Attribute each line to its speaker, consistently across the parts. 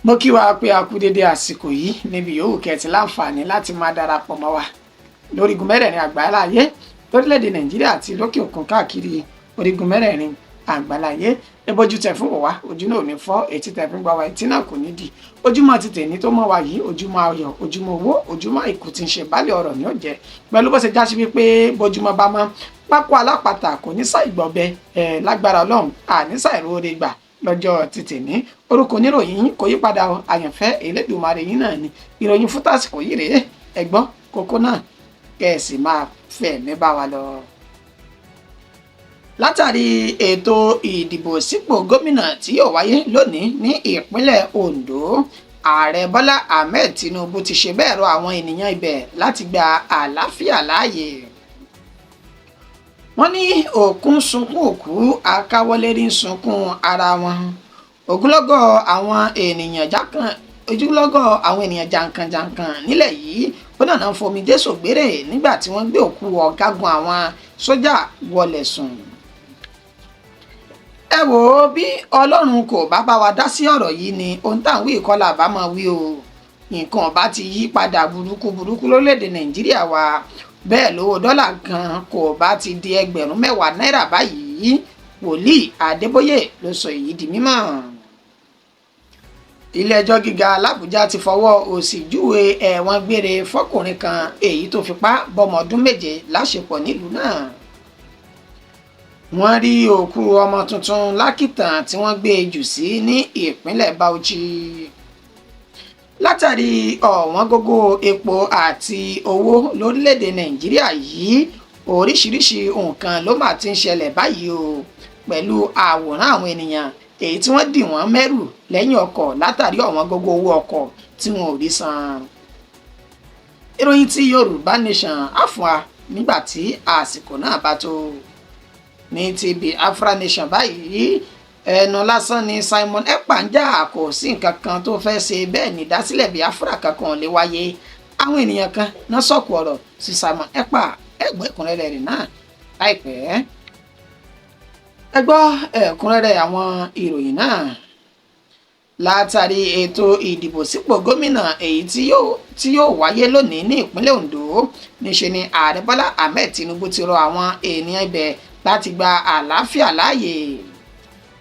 Speaker 1: Mo kí wa pé a kú dédé àsìkò yìí níbi yòówù kẹ́ ti láǹfààní láti máa darapọ̀ mọ́ wa lórígun mẹ́rẹ̀ẹ̀rin àgbáláyé, lórílẹ̀‐èdè Nàìjíríà àti lókè òkun, káàkiri orígun mẹ́rẹ̀ẹ̀rin àgbáláyé. Ebójú tẹ fún wa, ojú náà ò ní fọ́. Etí tẹ fi ń gbà wá, etí náà kò ní di. Ojúmọ́ ti tèmi tó mọ́ wa yìí, ojúmọ́ ayọ̀, ojúmọ́ owó, ojúmọ́ àìkú tí ń ṣe baálé ọ̀rọ̀ ní ó jẹ́, pẹ̀lú bó ṣe já sí wípé bójúmọ́ bá mọ́, pákó alápatà kò ní sáì gbọ̀bẹ ẹ̀. Lágbára Ọlọ́run, àní sáì róore gbà lọ́jọ́ ti tèmi. Orúkọ oníròyìn yín kò yí padà o, Àyànfẹ́ Elédùmarè yín náà ni. Ìròyìn fún tásìkò yìí rèé. Ẹ gbọ́ kókó náà, kẹ́ ẹ sì máa fẹ̀mí bá wa lọ. Látàrí ètò ìdìbò sípò gómìnà tí yóò wáyé lónìí ní ìpínlẹ̀ Ondo, Ààrẹ Bọ́lá Ahmed Tinubu ti ṣe bẹ́ẹ̀ rọ àwọn ènìyàn ibẹ̀ láti gba àlàáfíà láàyè. Wọ́n ní òkú ń sunkún òkú, akáwọ́lérí ń sunkún ara wọn. Ojúlọ́gọ̀ àwọn ènìyàn jàǹkànjàǹkàn nílẹ̀ yìí ó nàná fomi jésù gbére nígbà tí wọ́n gbé òkú ọ̀gágun àwọn sójà wọlé sùn. Ẹ wò ó, bí Ọlọ́run kò bá bá wa dá sí ọ̀rọ̀ yìí ni ohun tá à ń wí ìkọlà bá máa wí o. Nǹkan bá ti yí padà burúkú burúkú lórílẹ̀‐èdè Nàìjíríà wa, bẹ́ẹ̀ lówó dọ́là gan kò bá ti di 10,000 náírà báyìí. Wòlíì Adébóyè ló sọ èyí di mímọ̀. Ilé-ẹjọ́ gíga làbújá ti fọwọ́ òsì júwe ẹ̀wọ̀n gbére fọkùnrin kan èyí tó fipá bọ́mọ ọdún 7 láṣepọ̀ nílùú náà. Wọ́n rí òkú ọmọ tuntun lákìtàn tí wọ́n gbé e jù sí ní ìpínlẹ̀ Bauchi. Látàrí ọ̀wọ́n gógó epo àti owó lórílẹ̀‐èdè Nàìjíríà yìí, oríṣiríṣi nǹkan ló mà ti ń ṣẹlẹ̀ báyìí o, pẹ̀lú àwòrán àwọn ènìyàn èyí tí wọ́n dì wọ́n mẹ́rù lẹ́yìn ọkọ̀ látàrí ọ̀wọ́n gógó owó ọkọ̀ tí wọn ò rí san. Ìròyìn tí Yorùbá Nation á fún wa nígbà tí àsìkò náà bá tó. Ní ti Biafra Nation báyìí, ẹnu lásán ni Simon Ekpa ń jà, kò sí nǹkan kan tó fẹ́ ṣe, bẹ́ẹ̀ ní ìdásílẹ̀ Biafra kankan lè wáyé. Àwọn ènìyàn kan náà sọ̀kò ọ̀rọ̀ sí Simon Ekpa. Ẹ gbọ́ ẹ̀kúnrẹ́rẹ́ rẹ̀ náà láìpẹ́. Ẹ gbọ́ ẹ̀kúnrẹ́rẹ́ àwọn ìròyìn náà. Látàrí ètò ìdìbò sípò gómìnà èyí tí yóò wáyé lónìí ní ìpínlẹ̀ Ondo, níṣe ni Ààrẹ Bọ́lá Ahmed Tinubu ti rọ àwọn ènìyàn ibẹ̀ láti gba àlàáfíà láàyè.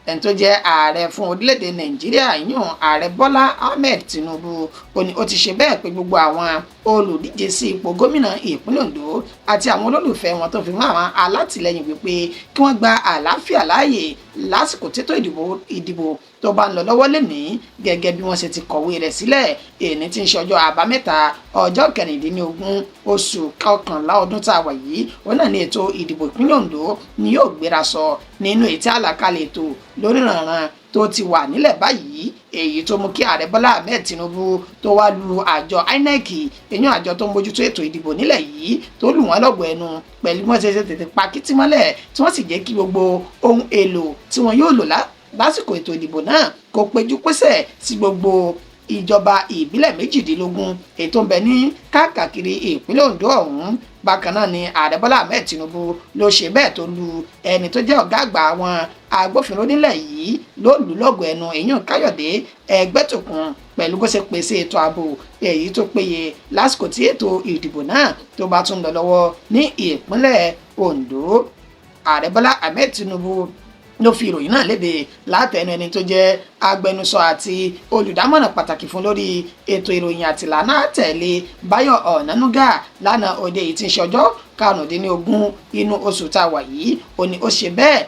Speaker 1: Ẹni tó jẹ́ ààrẹ fún orílẹ̀-èdè Nàìjíríà yún Ààrẹ Bọ́lá Ahmed Tinubu, ó ní ó ti ṣe bẹ́ẹ̀ pé gbogbo àwọn olùdíje sí ipò gómìnà ìpínlẹ̀ Ondo àti àwọn olólùfẹ́ wọn, tó fi mọ́ àwọn alátìlẹyìn, wípé kí wọ́n gba àlàáfíà láàyè lásìkò títò ìdìbò tó bá ń lọ lọ́wọ́ lónìí, gẹ́gẹ́ bí wọ́n ṣe ti kọ̀wé rẹ̀ sílẹ̀. Èní tí ń ṣe ọjọ́ Àbámẹ́ta, ọjọ́ 16 oṣù kọkànlá ọdún tá a wà yìí, òun náà ní ètò ìdìbò ìpínlẹ̀ Ondo ni yóò gbéra sọ nínú ètò àlàkalẹ̀ ètò lóríranran tó ti wà nílẹ̀ báyìí, èyí tó mú kí Ààrẹ Bọ́lá Ahmed Tinubu tó wá lu àjọ INEC, èyàn àjọ tó ń bójútó ètò ìdìbò nílẹ̀ yìí, tó lù wọ́n lọ́gọ̀ ẹnu pẹ̀lú bí wọ́n ṣe ṣe tètè pa kítí mọ́lẹ̀, tí wọ́n sì jẹ́ kí gbogbo ohun èlò tí wọ́n yóò lò lásìkò ètò ìdìbò náà kó péjú pésẹ̀ sí gbogbo ìjọba ìbílẹ̀ 18 ètò ń bẹ ní káàkiri ìpínlẹ̀ Ondo ọ̀hún. Bákan náà ni Ààrẹ Bọ́lá Ahmed Tinubu ló ṣe bẹ́ẹ̀ tó lu ẹni tó jẹ́ ọ̀gá àgbà àwọn agbófinró nílẹ̀ yìí, ló lù lọ́gọ̀ ẹnu, èyàn Káyọ̀dé Ẹgbẹ́tókun, pẹ̀lú bó ṣe pèsè ètò ààbò èyí tó péye lásìkò tí ètò ìdìbò náà tó bá tún lọ lọ́wọ́ ní ìpínlẹ̀ Ondo. Ààrẹ Bọ́lá Ahmed Tinubu ló fi ìròyìn náà léde látẹnu ẹni tó jẹ́ agbẹnusọ àti olùdámọ̀ràn pàtàkì fún lórí ètò ìròyìn àtìlànà àtẹ̀lé, Báyọ̀ Ọ̀nànúgà, lánàá òde yìí tí ń ṣe ọjọ́ 15 inú oṣù tá a wà yìí. Ó ní ó ṣe bẹ́ẹ̀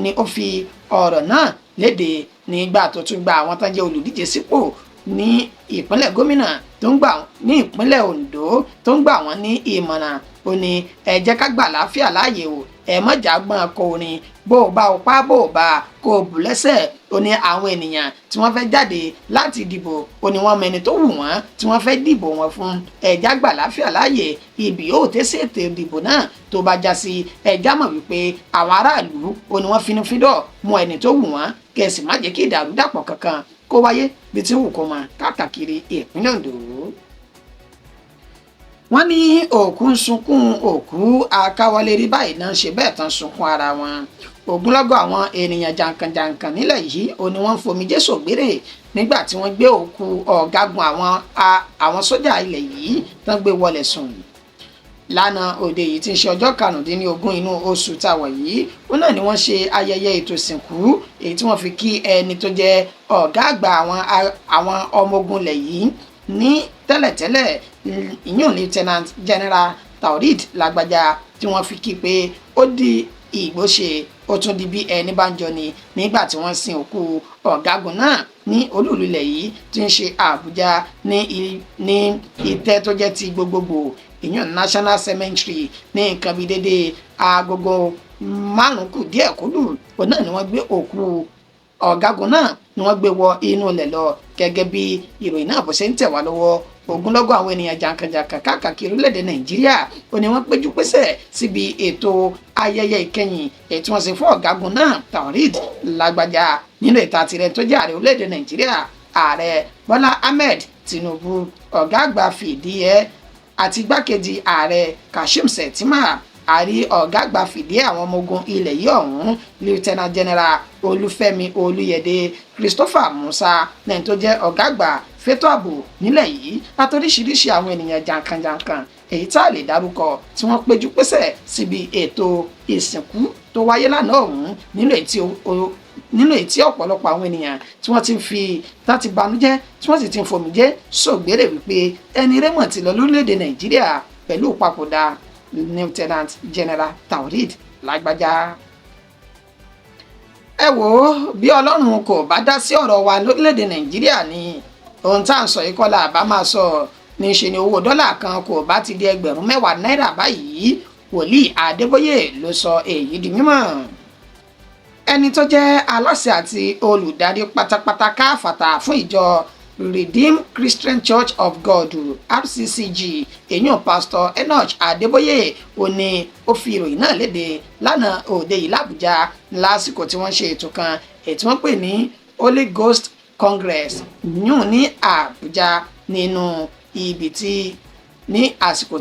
Speaker 1: ni ó fi ọ̀rọ̀ náà léde nígbà tó tún gba àwọn tó ń jẹ́ olùdíje sípò ní ìpínlẹ̀ gómìnà tó ń gbà ní ìpínlẹ̀ Ondo, tó ń gbà wọ́n ní ìmọ̀ràn. Ó ní ẹ jẹ́ ká gbà láàfíà láàyè o, ẹ mọ̀jà gbọ́n kọ orin bó o bá o pa bó o bá kó o bù lẹ́sẹ̀. Ó ní àwọn ènìyàn tí wọ́n fẹ́ jáde láti dìbò, ó ní wọ́n mẹni tó wù wọ́n tí wọ́n fẹ́ dìbò wọn fún. Ẹ̀já gbà láàfíà láàyè. Ibi yóò tẹ́sí ètò ìdìbò náà tó bá já sí, ẹ̀já mọ̀ wípé àwọn aráàlú, ó ní wọ́n finúfíndọ̀ mú ẹni tó wù wọ́n, kẹ̀sì má jẹ́ kí ìdàrúdàpọ̀ kankan kó wáyé bí tí wù kó máa káàkiri ìpínlẹ̀ Ondo. Wọ́n ní òkú ń sunkún òkú, akáwọlé rí báyìí náà ṣe bẹ́ẹ̀ tán sunkún ara wọn. Ogunlọ́gọ̀ àwọn ènìyàn jàǹkànjàǹkàn nílẹ̀ yìí ó ní wọ́n ń fomijé sògbérè nígbà tí wọ́n gbé òkú ọ̀gágun àwọn sójà ilẹ̀ yìí tán gbé wọlé sùn lánàá òde yìí tí ń ṣe ọjọ́ 15 inú oṣù tàwa yìí. Ó náà ni wọ́n ṣe ayẹyẹ ètò ìsìnkú èyí tí wọ́n fi kí ẹni tó jẹ́ ọ̀gá àgbà àwọn ọmọ ogun ilẹ̀ yìí ní tẹ́lẹ̀tẹ́lẹ̀, ìyún Lieutenant General Taoreed Lágbájá, tí wọ́n fi kí pé ó di ìgbóṣe, ó tún di bí ẹni bá ń jọ ni, nígbà tí wọ́n sin òkú ọ̀gágun náà ní olúùlú ilẹ̀ yìí tí ń ṣe Àbújá, ní ìtẹ́ tó jẹ́ ti gbogbogbò, ìyún National Cemetery, ní nǹkan bíi dédé aagogo 5 kù díẹ̀ kúlù. Òun náà ni wọ́n gbé òkú ọ̀gágun náà ni wọ́n gbé wọ inú ilẹ̀ lọ. Gẹ́gẹ́ bí ìròyìn náà bó ṣe ń tẹ̀ wá lọ́wọ́, ogunlọ́gọ̀ àwọn ènìyàn jàǹkànjàǹkàn káàkiri orílẹ̀-èdè Nàìjíríà ó ní wọ́n péjú pésẹ̀ síbi ètò ayẹyẹ ìkẹyìn èyí tí wọ́n ṣe fún ọ̀gágun náà, Taoreed Lágbájá. Nínú ìta tirẹ̀ tó jẹ́ ààrẹ orílẹ̀-èdè Nàìjíríà, Ààrẹ Bọ́lá Ahmed Tinubu, ọ̀gá àgbà fìdíhẹ àti igbákejì ààrẹ Kashim Shettima, àrí ọ̀gá àgbà fìdí àwọn ọmọ ogun ilẹ̀ yìí ọ̀hún, Lieutenant General Olúfẹ́mi Olúyẹdẹ Christopher Musa, lẹ́yìn tó jẹ́ ọ̀gá àgbà fétò ààbò nílẹ̀ yìí, látòríṣiríṣi àwọn ènìyàn jàǹkànjàǹkàn èyí tá a lè dárúkọ tí wọ́n péjú pésẹ̀ síbi ètò ìsìnkú tó wáyé lánàá ọ̀hún, nínú ètí ọ̀pọ̀lọpọ̀ àwọn ènìyàn tí wọ́n ti ń fi láti banújẹ́, tí wọ́n sì ti ń fomijé sògbérè wípé ẹni rẹ́mọ̀ ti lọ lórílẹ̀‐èdè Nàìjíríà pẹ̀lú ìpapòdà Lieutenant General Taoreed Lágbájá. Ẹ wò ó, bí Ọlọ́run kò bá dá sí ọ̀rọ̀ wa lórílẹ̀‐èdè Nàìjíríà ni ohun tá à ń sọ yìí kọ́ la àbá máa sọ. Níṣe ni owó dọ́là kan kò bá ti di 10,000 náírà báyìí. Wòlíì Adébóyè ló sọ èyí di mímọ̀. Ẹni tó jẹ́ aláṣẹ àti olùdarí pátápátá káfàtà fún ìjọ Redeemed Christian Church of God, RCCG, èyàn Pastor Enoch Adébóyè, ó ní ó fi ìròyìn náà léde lánàá òde yìí làbújá, lásìkò tí wọ́n ṣe ètò kan èyí tí wọ́n pè ní Holy Ghost Congress yún ní Àbújá, nínú ibi tí ní àsìkò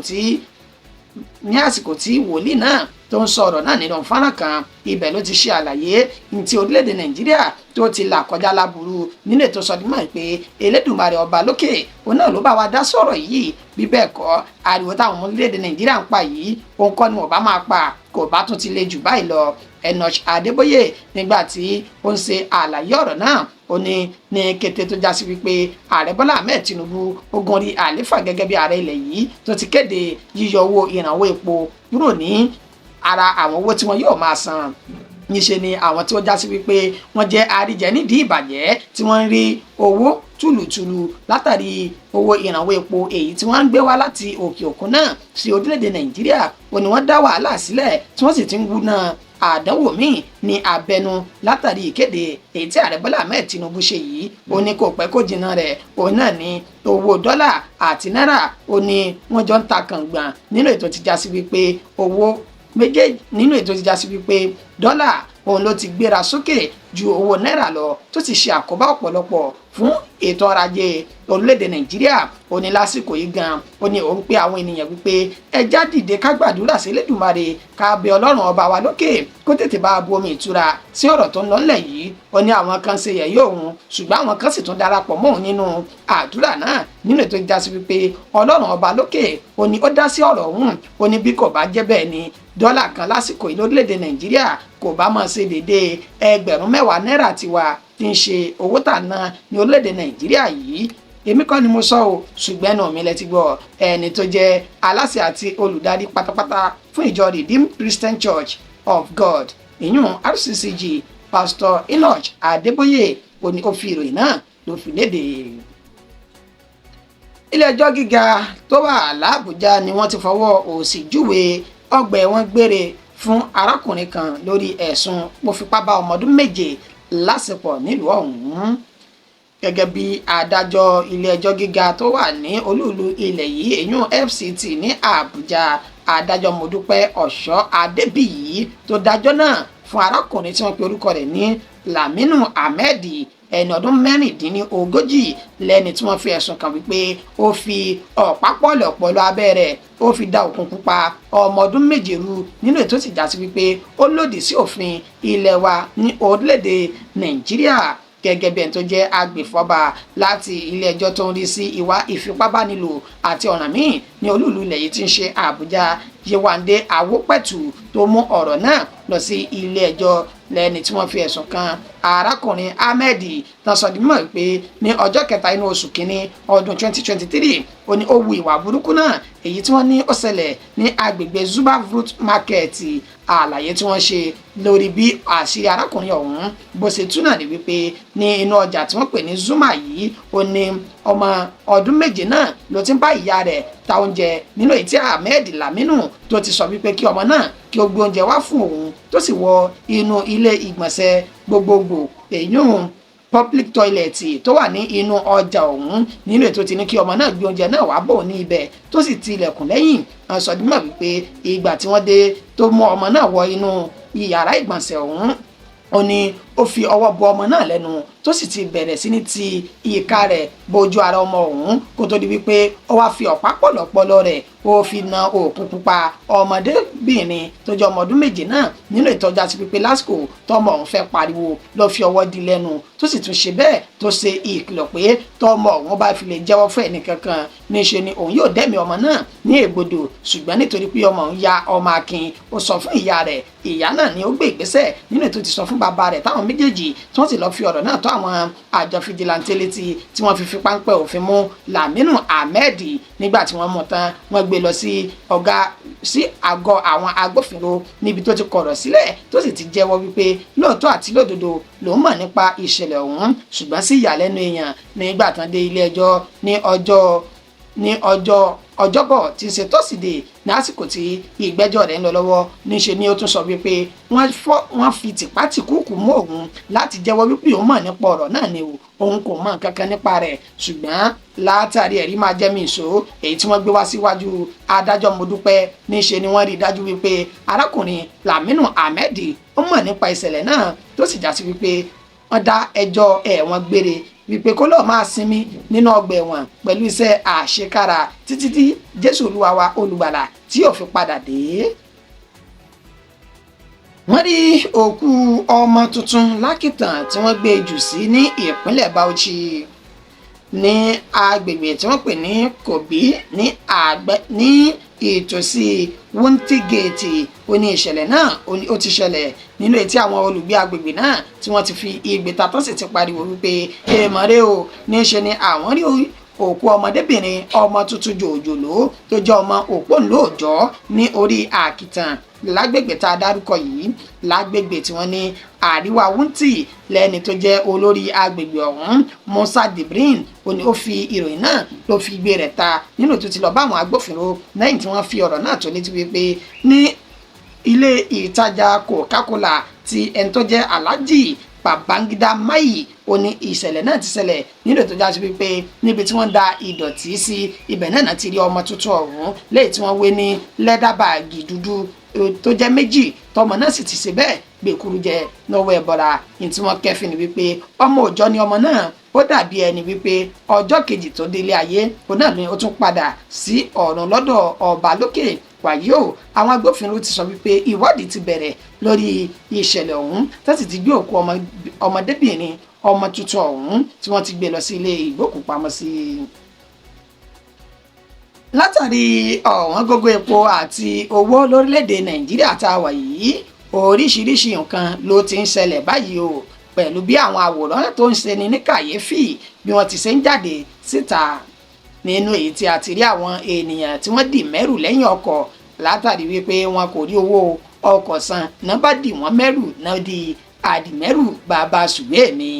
Speaker 1: tí wòlíì náà tó ń sọ̀rọ̀ náà nínú fọ́nrán kan. Ibẹ̀ ló ti ṣe àlàyé ní ti orílẹ̀-èdè Nàìjíríà tó ti là kọjá láburú nínú ètò sọdúnmọ́ pé Elédùmarè ọba lókè òun náà ló bá wa dá sọ̀rọ̀ yìí. Bí bẹ́ẹ̀ kọ́, ariwo táwọn ọmọ orílẹ̀-èdè Nàìjíríà ń pa yìí, òun kọ́ ni wọ́n bá máa pa, kò bá tún ti le jù báyìí lọ. Enoch Adébóyè, nígbà tí ó ń ṣe àlàyé ọ̀rọ̀ náà, ó ní ní kété tó já sí wípé Ààrẹ Bọ́lá Ahmed Tinubu ó gun orí àléfà gẹ́gẹ́ bí ààrẹ ilẹ̀ yìí, tó ti kéde yíyọ owó ìrànwọ́ epo kúrò ní ara àwọn owó tí wọn yóò máa san, níṣe ni àwọn tí ó já sí wípé wọ́n jẹ́ àríjẹ nídìí ìbàjẹ́, tí wọ́n ń rí owó tùlùtùlù látàrí owó ìrànwọ́ epo èyí tí wọ́n ń gbé wá láti òkè òkun náà sí orílẹ̀-èdè Nàìjíríà, ó ní wọ́n dá wàhálà sílẹ̀, tí wọ́n sì ti ń wúná àdánwò míì ní abẹnú látàrí ìkéde èyí tí Ààrẹ Bọ́lá Ahmed Tinubu ṣe yìí. Ó ní kò pẹ́ kó jìnnà rẹ̀, òun náà ní owó dọ́là àti náírà, ó ní wọ́n jọ ń ta kàngbọ̀n nínú ètò ti já sí wípé owó méjèèjì, nínú ètò ti já sí wípé dọ́là òun ló ti gbéra sókè ju owó náírà lọ, tó ti ṣe àkóbá ọ̀pọ̀lọpọ̀ fún ètò ọrọ̀ ajé orílẹ̀-èdè Nàìjíríà. Ó ní lásìkò yìí gan, ó ní òun pé àwọn ènìyàn wípé ẹ já dìde ká gbàdúrà sí Elédùmarè, ká bẹ Ọlọ́run ọba wa lókè kó tètè bá bu omi ìtura sí ọ̀rọ̀ tó ń lọ ńlẹ̀ yìí. Ó ní àwọn kan ṣe yẹ̀yẹ́ òun, ṣùgbọ́n àwọn kan sì tún darapọ̀ mọ́ òun nínú àdúrà náà, nínú ètò ìjásí wípé Ọlọ́run ọba lókè ó ní ó dá sí ọ̀rọ̀ ọ̀hún. Ó ní bí kò bá jẹ́ bẹ́ẹ̀ ni, dọ́là kan lásìkò yìí lórílẹ̀‐èdè Nàìjíríà kò bá máa ṣe déédéé 10,000 náírà tiwa tí ń ṣe owó tà ná ní orílẹ̀‐èdè Nàìjíríà yìí. Èmi kọ́ ni mo sọ o, ṣùgbọ́n ẹnu mi lẹ ti gbọ́. Ẹni tó jẹ́ aláṣẹ àti olùdarí pátápátá fún ìjọ Redeemed Christian Church of God, ìyún RCCG, Pastor Enoch Adébóyè, ó ní ó fi ìròyìn náà ló fi léde. Ilé-ẹjọ́ gíga tó wà lábújá ni wọ́n ti fọwọ́ òsì júwe ọgbà ẹ̀wọ̀n gbére fún arákùnrin kan lórí ẹ̀sùn pó fipá bá ọmọ ọdún 7 láṣepọ̀ nílùú ọ̀hún. Gẹ́gẹ́ bí adájọ́ ilé-ẹjọ́ gíga tó wà ní olúùlú ilẹ̀ yìí, èyún FCT ní Àbújá, Adájọ́ Mọ́dúpẹ́ Ọ̀ṣọ́ Adébíyì, tó dájọ́ náà fún arákùnrin tí wọ́n pe orúkọ rẹ̀ ní Laminu Ahmed. ẹni ọdún 36 lẹ́ni tí wọ́n fi ẹ̀sùn kàn wípé ó fi ọ̀pá pọ̀lọ̀pọ̀lọ̀ abẹ́ rẹ̀ ó fi da òkun pupa ọmọ ọdún 7 rú nínú ètò sì já sí wípé ó lòdì sí òfin ilẹ̀ wa ní orílẹ̀-èdè Nàìjíríà. Gẹ́gẹ́ bí ẹni tó jẹ́ agbèfọ́ba láti ilé ẹjọ́ tó ń rí sí ìwà ìfipábánilò àti ọ̀ràn míì ní olúùlú ilẹ̀ yìí tí ń ṣe Àbújá, Yéwándé Awópẹ̀tù tó mú ọ̀rọ̀ náà lọ sí ilé ẹjọ́ lẹ́ni tí wọ́n fi ẹ̀sùn kan arákùnrin Ahmed tán sọ di mímọ̀ pé ní ọjọ́ kẹta inú oṣù kínní ọdún 2023 ó ní ó wu ìwà burúkú náà èyí tí wọ́n ní ó ṣẹlẹ̀ ní agbègbè Zuba Fruit Market. Àlàyé tí wọ́n ṣe lórí bí àṣírí arákùnrin ọ̀hún bó ṣe tú náà ni wípé ní inú ọjà tí wọ́n pè ní Zuma yìí ó ní ọmọ ọdún 7 náà ló ti ń bá ìyá rẹ̀ ta oúnjẹ nínú èyí tí Ahmed Laminu tó ti sọ wípé kí ọmọ náà kí ó gbé oúnjẹ wá fún òun tó sì wọ inú ilé ìgbọ̀nsẹ̀ gbogbogbò èyún public toilet tó wà ní inú ọjà ọ̀hún nínú ètò tí ní kí ọmọ náà gbé oúnjẹ náà wá bò ní ibẹ̀ tó sì ti ilẹ̀kùn lẹ́yìn. Wọ́n sọ dímọ̀ wípé ìgbà tí wọ́n dé tó mú ọmọ náà wọ inú ìyàrá ìgbọ̀nsẹ̀ ọ̀hún ó ní ó fi ọwọ́ bo ọmọ náà lẹ́nu tó sì ti bẹ̀rẹ̀ sí ní ti ìka rẹ̀ bojú ara ọmọ ọ̀hún kó tó di wípé ó wá fi ọ̀pá pọ̀lọ̀pọ̀lọ̀ rẹ̀ ó fi na òkun pupa ọmọdébìnrin tó jẹ́ ọmọ ọdún 7 náà nínú ìtọ́jú àti pípé lásìkò tọmọ ọ̀hún fẹ́ pariwo ló fi ọwọ́ di lẹ́nu tó sì tún ṣe bẹ́ẹ̀ tó ṣe ìkìlọ̀ pé tọmọ ọ̀hún bá fi lè jẹ́wọ́ fún ẹnìkankan níṣe ni òun yóò dẹ́mi ọmọ náà ní ègbodò. Ṣùgbọ́n nítorí pé ọmọ òun ya ọmọ akin ó sọ fún ìyá rẹ̀, ìyá náà ni ó gbé ìgbésẹ̀ nínú ètò ti sọ fún bàbá rẹ̀ táwọn méjèèjì tí wọ́n sì lọ́ọ́ fi ọ̀rọ̀ náà tó àwọn àjọ fìjìláńtẹ́ létí tí wọ́n fi páńpẹ́ òfin mú Laminu Ahmed. Nígbà tí wọ́n mú tán wọ́n gbé lọ sí ọ̀gá sí àgọ́ àwọn agbófinró níbi tó ti kọ̀rọ̀ sílẹ̀ tó sì ti jẹ́wọ́ wípé lóòótọ́ àti lódodo lòún mọ̀ nípa ìṣẹ̀lẹ̀ ọ̀hún. Ṣùgbọ́n sí ìyàlẹ́nu èèyàn nígbà tán dé ilé ẹjọ́ ní ọjọ́ Ọjọ́bọ̀ tí ń ṣe tọ́sídẹ̀ẹ́ ní àsìkò tí ìgbẹ́jọ́ rẹ̀ ń lọ lọ́wọ́ níṣe ni ó tún sọ wípé wọ́n fi tìpátìkúùkù mú òun láti jẹ́wọ́ wípé òun mọ̀ nípa ọ̀rọ̀ náà ni òun kò mọ̀ kankan nípa rẹ̀. Ṣùgbọ́n látàrí ẹ̀rí máa jẹ́ mi ìṣó èyí tí wọ́n gbé wá síwájú adájọ́ Modúpẹ́ níṣe ni wọ́n rí i dájú wípé arákùnrin Laminu Ahmed ó mọ̀ nípa ìṣẹ̀lẹ̀ náà tó sì já sí wípé wọ́n dá ẹjọ́ ẹ̀wọ̀n gbére wípé kó lọ́ọ́ máa sinmi nínú ọgbà ẹ̀wọ̀n pẹ̀lú iṣẹ́ àṣekára títí tí Jésù Olúwa wa olùgbàlà tí yóò fi padà dé. Wọ́n rí òkú ọmọ tuntun lákìtàn tí wọ́n gbé jù sí ní ìpínlẹ̀ Bauchi ní agbègbè tí wọ́n pè ní Kobi ní ìtòsí Wunti Gate. Ó ní ìṣẹ̀lẹ̀ náà ó ti ṣẹlẹ̀ nínú etí àwọn olùgbé agbègbè náà tí wọ́n ti fi igbe ta tó sì ti pariwo wípé èèmọ̀ rẹ o, níṣe ni àwọn rí òkú ọmọdébìnrin ọmọ tuntun jòjòló tó jẹ́ ọmọ òpóǹlóòjọ́ ní orí àkìtàn lágbègbè tá a dárúkọ yìí lágbègbè tí wọ́n ní àríwá Wunti. Lẹ́ni tó jẹ́ olórí agbègbè ọ̀hún Musa Dibrin ó ní ó fi ìròyìn náà ló fi gbé rẹ̀ ta nínú tó ti lọ bá àwọn agbófinró lẹ́yìn tí wọ́n fi ọ̀rọ̀ náà tó létí wípé ní ilé ìtajà Coca-Cola ti ẹni tó jẹ́ Alhaji Babangida Mai ó ní ìṣẹ̀lẹ̀ náà ti ṣẹlẹ̀ nínú ètò ìjà sí wípé níbi tí wọ́n da ìdọ̀tí sí ibẹ̀ náà ti rí ọmọ tuntun ọ̀hún lẹ́yìn tí wọ́n wé ní lẹ́dà báàgì dúdú tó jẹ́ 2 tọmọ náà sì ti ṣe bẹ́ẹ̀ gbèkúrú jẹ lọ́wọ́ ẹ̀bọra. Ní tí wọ́n kẹ́fìn ni wípé ọmọ òòjọ́ ni ọmọ náà ó dàbí ẹni wípé ọjọ́ kejì tó délé ayé òun náà ni ó tún padà sí ọ̀run lọ́dọ̀ ọba lókè. Wàyí o, àwọn agbófinró ti sọ wípé ìwádìí ti bẹ̀rẹ̀ lórí ìṣẹ̀lẹ̀ ọ̀hún tó sì ti gbé òkú ọmọdébìnrin ọmọ tuntun ọ̀hún tí wọ́n ti gbé lọ sí ilé ìgbókùpamọ́sí. Látàrí ọ̀wọ́n gógó epo àti owó lórílẹ̀‐èdè Nàìjíríà tá a wà yìí oríṣiríṣi nǹkan ló ti ń ṣẹlẹ̀ báyìí o pẹ̀lú bí àwọn àwòrán tó ń ṣeni ní kàyéfì bí wọ́n ti ṣe ń jáde síta nínú èyí tí a ti rí àwọn ènìyàn tí wọ́n dì mẹ́rù lẹ́yìn ọkọ̀ látàrí wípé wọn kò rí owó ọkọ̀ san náà bá dì wọ́n mẹ́rù náà di àdìmẹ́rù bàbá sùgbé mi.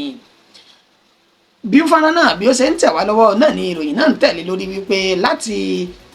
Speaker 1: Bí fọ́nrán náà bí ó ṣe ń tẹ̀ wá lọ́wọ́ náà ni ìròyìn náà ń tẹ̀lé lórí wípé láti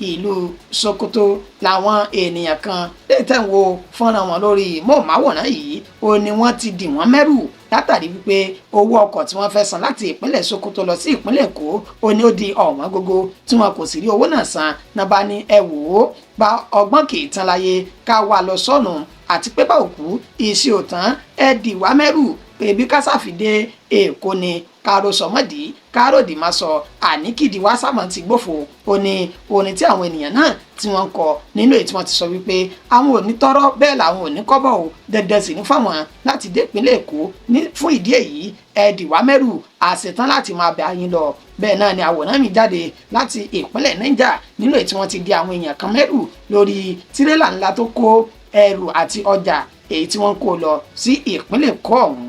Speaker 1: ìlú Sokoto làwọn ènìyàn kan lè tẹ̀ ń wo fọ́nrán wọn lórí móhùnmáwòrán yìí ó ní wọ́n ti dì wọ́n mẹ́rù látàrí wípé owó ọkọ̀ tí wọ́n fẹ́ san láti ìpínlẹ̀ Sokoto lọ sí ìpínlẹ̀ Èkó ó ní ó di ọ̀wọ́n gógó tí wọn kò sì rí owó náà san náà bá ní ẹ wò ó bá ọgbọ́n kì í tán láyé ká wà lọ sọ́nù àti pé bá òkú iṣẹ́ òtán ẹ dì wá mẹ́rù Ebi kásàfìdé Èkó ni káró sọmọdì káròdì má sọ àníkìdí wá sàmọ́ ti gbófo. Ó ní orin tí àwọn ènìyàn náà tí wọ́n ń kọ nínú èyí tí wọ́n ti sọ wípé àwọn ò ní tọ́rọ́, bẹ́ẹ̀ làwọn ò ní kọ́bọ̀ o, dandan sì ní fáwọn láti dé ìpínlẹ̀ Èkó. Ní fún ìdí èyí, ẹ dìwá mẹ́rù, àṣetán láti máa bẹ̀ yín lọ. Bẹ́ẹ̀ náà ni àwòrán mi jáde láti ìpínlẹ̀ Niger nínú èyí tí wọ́n ti di àwọn èèyàn kan mẹ́rù lórí tirẹ́là ńlá tó kó ẹrù àti ọjà èyí tí wọ́n kó lọ sí ìpínlẹ̀ Èkó ọ̀hún.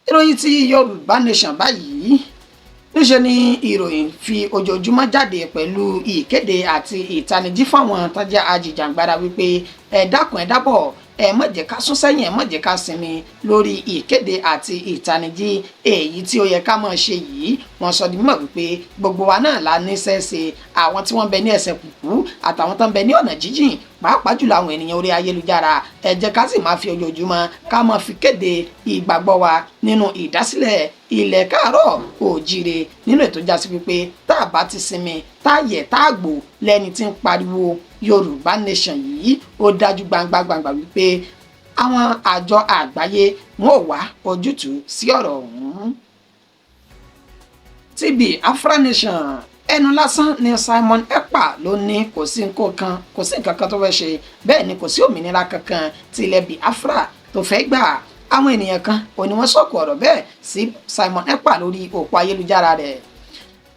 Speaker 1: Ìròyìn tí Yorùbá Nation báyìí, níṣe ni ìròyìn fi ojoojúmọ́ jáde pẹ̀lú ìkéde àti ìtanijí fáwọn tó jẹ́ ajìjàǹgbara wípé ẹ dákun, ẹ dábọ̀, ẹ má jẹ́ ká sún sẹ́yìn, ẹ má jẹ́ ká sinmi lórí ìkéde àti ìtanijí èyí tí ó yẹ ká máa ṣe yìí. Wọ́n sọ di mímọ̀ wípé gbogbo wa náà la níṣẹ́ ṣe, àwọn tí wọ́n bẹ ní ẹsẹ̀ kùkú àtàwọn tó ń bẹ ní ọ̀nà jíjìn, pàápàá jùlọ àwọn ènìyàn orí ayélujára. Ẹ jẹ́ ká sì máa fi ojoojúmọ́ ká máa fi kéde ìgbàgbọ́ wa nínú ìdásílẹ̀ ilẹ̀ káàárọ̀ òjíire, nínú ètò jásí wípé tá a bá ti sinmi, tá a yẹ, tá a gbò lẹ́ni tí ń pariwo Yorùbá Nation yìí, ó dájú gbangba gbangba wípé àwọn àjọ àgbáyé wọn ò wá ojútùú sí ọ̀rọ̀ ọ̀hún. Ti Biafra Nation, ẹnu lásán ni Simon Ekpa ló ní kò sí nǹkan kan, kò sí nǹkan kan tó fẹ́ ṣe, bẹ́ẹ̀ ni kò sí òmìnira kankan tí ilẹ̀ Biafra tó fẹ́ gbà. Àwọn ènìyàn kan ò ní wọ́n sọ̀kò ọ̀rọ̀ bẹ́ẹ̀ sí Simon Ekpa lórí òpó ayélujára rẹ̀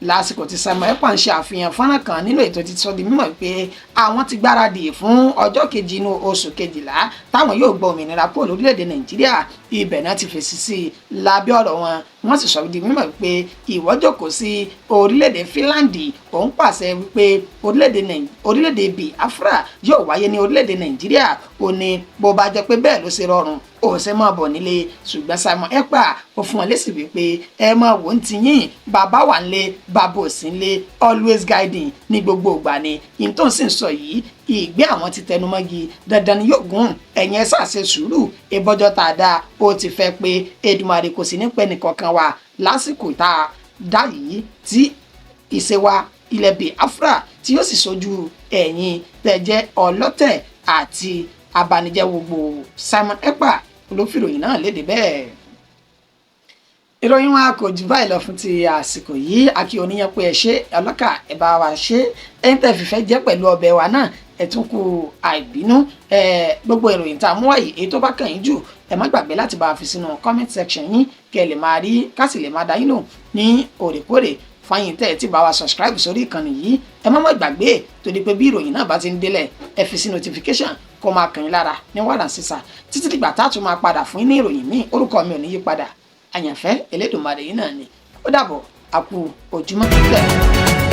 Speaker 1: lásìkò tí Simon Ekpa ń ṣe àfihàn fọ́nrán kan nínú ètò ti sọ di mímọ̀ pé àwọn ti gbáradì fún ọjọ́ kejì inú oṣù kejìlá táwọn yóò gba òmìnira kúrò lórílẹ̀‐èdè Nàìjíríà. Ibẹ̀ náà ti fèsì sí i lábẹ́ ọ̀rọ̀ wọn. Wọ́n sì sọ di mímọ̀ pé ìwọ jókòó sí orílẹ̀-èdè Finland, òun pàṣẹ wípé orílẹ̀-èdè Biafra yóò wáyé ní orílẹ̀-èdè Nàìjíríà. Ó ní bó bá jẹ́ pé bẹ́ẹ̀ ló ṣe rọrùn, ó ṣe máa bọ̀ nílé. Ṣùgbọ́n Simon Ekpa ó fún wọn lésì wípé ẹ máa wò ń ti yín, bàbá wà nílé, bàbá ò sí nílé, always guiding ní gbogbo ìgbà ni yìí tó ń sì ń sọ yìí. Ìgbé àwọn ti tẹnumọ́gi, dandan ni yóò gùn. Ẹ̀yin ẹ ṣáà ṣe sùúrù, ìbọjọ́ tá a dá ó ti fẹ́ pé Èdùmàrè kò sí ní pẹ́ nìkankan wa lásìkò tá a dá yìí tí ìṣe wa ilẹ̀ Biafra tí yóò sì sojú ẹ̀yin tẹ́ jẹ́ ọlọ́tẹ̀ àti abanijẹ́ gbogbo. Simon Ekpa ló fìròyìn náà léde bẹ́ẹ̀. Ìròyìn wa kò jù báyìí lọ fún ti àsìkò yìí. Akí oníyàn pé ẹ ṣe, ọlọ́kà ẹ bá wa ṣe, ẹ̀yin tẹ́ fìfẹ́ jẹ́ pẹ̀lú ọbẹ̀ wa náà, ẹ tún kú àìbínú. Ẹ gbogbo ìròyìn tá a mú wáyé, èyí tó bá kàn yín jù, ẹ má gbàgbé láti bá wa fi sínú comment section yín kí ẹ lè máa rí, ká sì lè máa dá yín lò ní òrèkóòrè. Fáyín tẹ́ ẹ ti bá wa subscribe sórí ìkànnì yìí, ẹ má má gbàgbé, torí pé bí ìròyìn náà bá ti ń délẹ̀, ẹ fi sí notification kó máa kàn yín lára ní wàrà sísà. Títí dìgbà tá a tún máa padà fún yín ní ìròyìn míì, orúkọ mi ò ní yí padà, àyànfẹ́ Elédùmarè yìí náà ni. Ó dàbọ̀, a kú ojúmọ́ lẹ́ẹ̀kan.